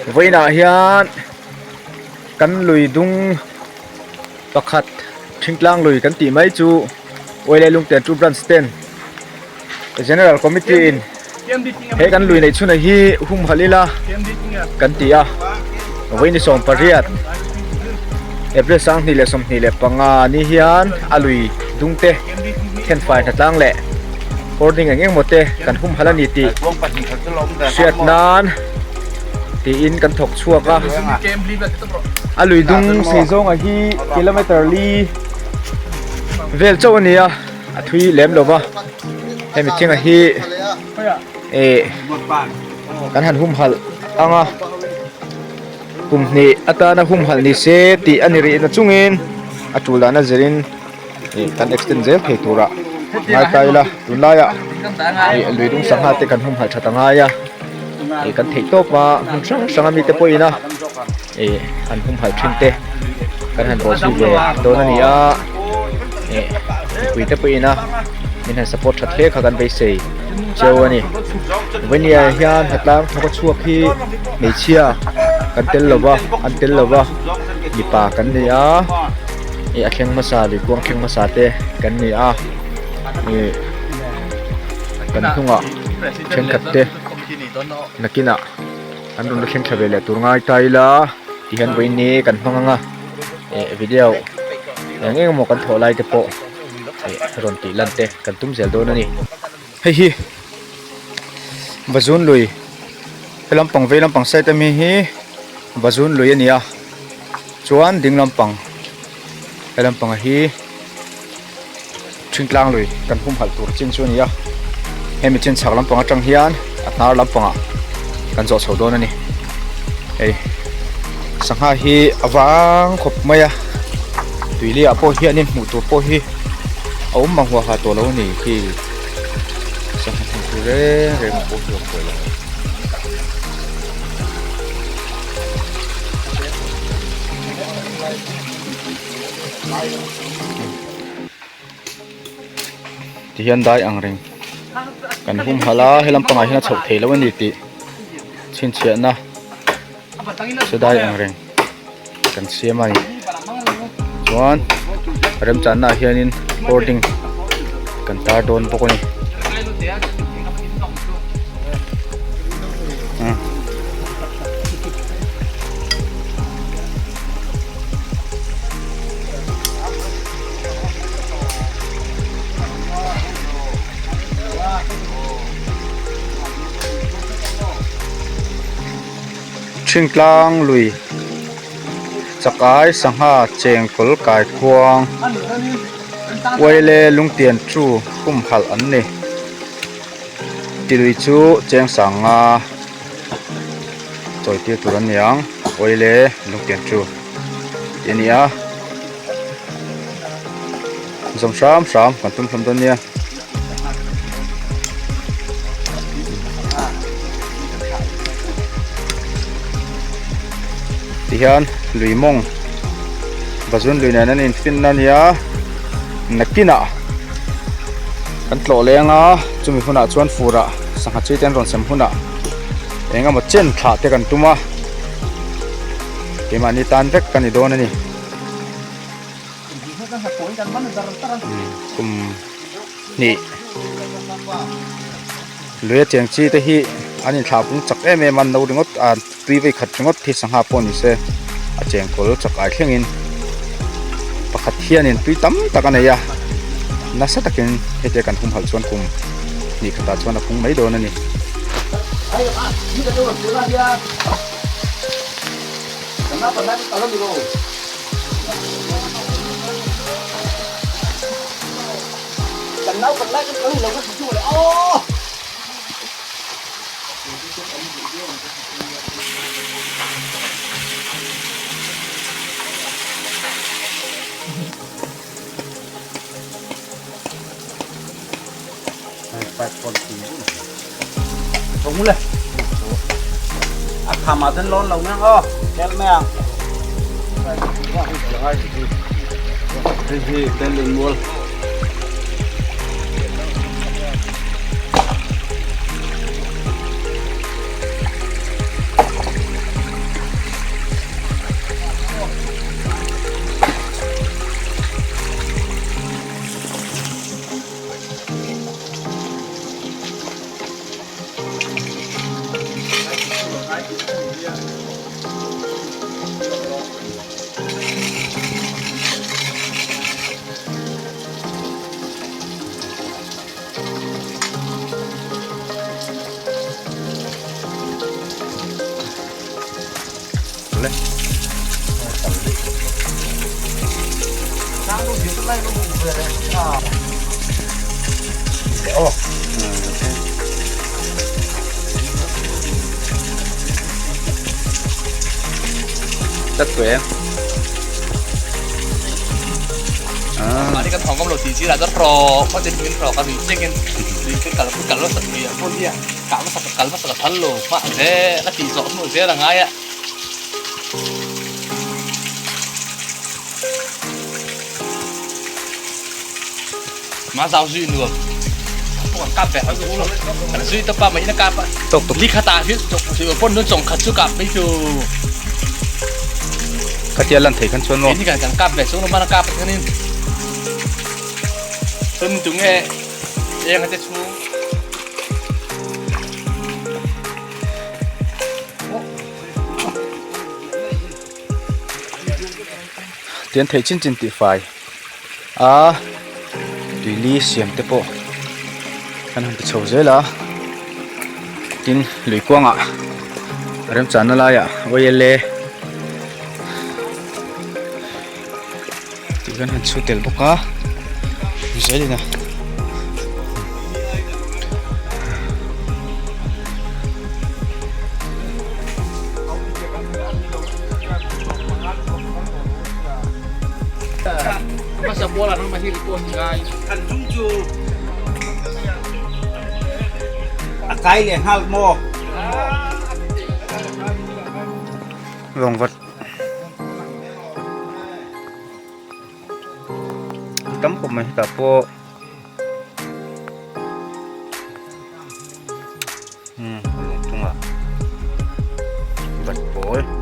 Vawiinah hian kan lui dung pakhat Thingtlang lui kan tih mai chu Oile Lungtian Two Branch ten General Committee in he kan lui neih chhunah hi humhalh ila kan ti a vawiin ni 18 April 2025 ni hian a lui dung te thenfai hnatlang leh hoarding eng eng maw te kan humhalh a ni tih hriat nan tiin kan thawk chhuak a a lui dung sei zawnga hi kilometer li vel chauh a ni a a thui lem lo va hemi thinga hi eh kan han humhalh ang a kum hnih atana humhalh ni se tih a ni rih na chungin a tul dahna zirin ih kan extend zel thei turah ngai ta ila tunlaiah ih lui dung sangha te kan humhalh that a ngai a ih kan theih tawp a hmun hrang hrang a mite pawhin a ih an humhalh thin te kan han bawh zui ve dawn a ni a ih mipui te pawhin a min han support that hle kha kan beisei cheu a ni vawnia hian hnatlang thawk a chhuak hi hmeichhia kan tel lova an tel lova mipa kan ni a. Ih a thleng hmasa lui kuang thleng hmasa te kan ni a ih kan hnungah thenkhat te nakinah an rawn la thleng thla ve leh tur ngai ta ila tihian vawiin ni kan hmang ang a ih video eng eng emaw kan thawh lai te pawh ih rawn tih lan te kan tum zel dawn a ni hei hi Bazun lui he lampang vei lampang side ami hi Bazun lui a ni a. Chuan ding lampang he lampang hi thingtlang lui kan humhalh tur chin chu a ni a hemi chin chhak lampang atang hian a hnar lampangah kan zawh chho dawn a ni hei sangha hi a vang khawp mai a tuiliah pawh hianin hmuh tur pawh hi a awm mang huaha tawh lo a ni khi sangha hmuh tur reng reng pawh hi a awm tawh lo. Ti hian dai ang reng kan humhalh a helam pangah hian a chhoh thei lo a ni tih chhinchhiahna chu dai ang reng kan siam a ni chuan remchanna ah hianin hoarding kan tar dawn bawk a ni. Thingtlang lui chakai sangha chengkawl kaikuang uaile lungtian chu humhalh an ni tilui chu cheng sanga chawi tir tur an ni ang uaile lungtian chu tih a ni a zawm hram hram kan tum hlawm dawn nia. Tihian lui mawng bazun lui nen an infinna a nia nakinah kan tlawh leng a chumi hunah chuan furah sangha chi te an rawn sem hunah eng emaw chen thlah te kan tum a keimahni tan vek ka ni dawn a ni. Kum hnih lui a cheng chi te hi an inthlah pung chak em em a no ringawt a tui vei khat ringawt hi sangha pawh ni se a cheng kawl chak ai thlengin pakhat hianin tui tam tak a nei a nasa takin hetia kan humhalh chuan kum hnih khatah chuan a pung mai dawn a ni. Hei hi Pending Mual Rất khỏe. Mah ni kan thawng ngam lo ti si la kan rawk ma tin min rawk a mi cheng in lui kan kal kan kal hmasak mi a hi a kah hmasak kal hmasak a phal lo mah zel a tih zawh hnu zel a ngai a. Ma zau zui nuam pawh kan kap ve hoi ko lo kan zui ta pa mai na kap a Tok tok. Li khat ah hin pon nun chong khat chu kap mai chu. Khatia lan thei khan chuan maw? Ni kan kan kap ve chung lo mana kap khanin. Tun tu nge eng te chu. Tian thei chin chin tih fai a tuili siam te pawh kan han ti chho zel a tin lui kuangah remchanna laiah YLA tih kan han chhu tel bawk a zelin a. A kai leh nghal maw? Vawng vat. Tam khawp mai hetah pawh umm chungah vat pawl.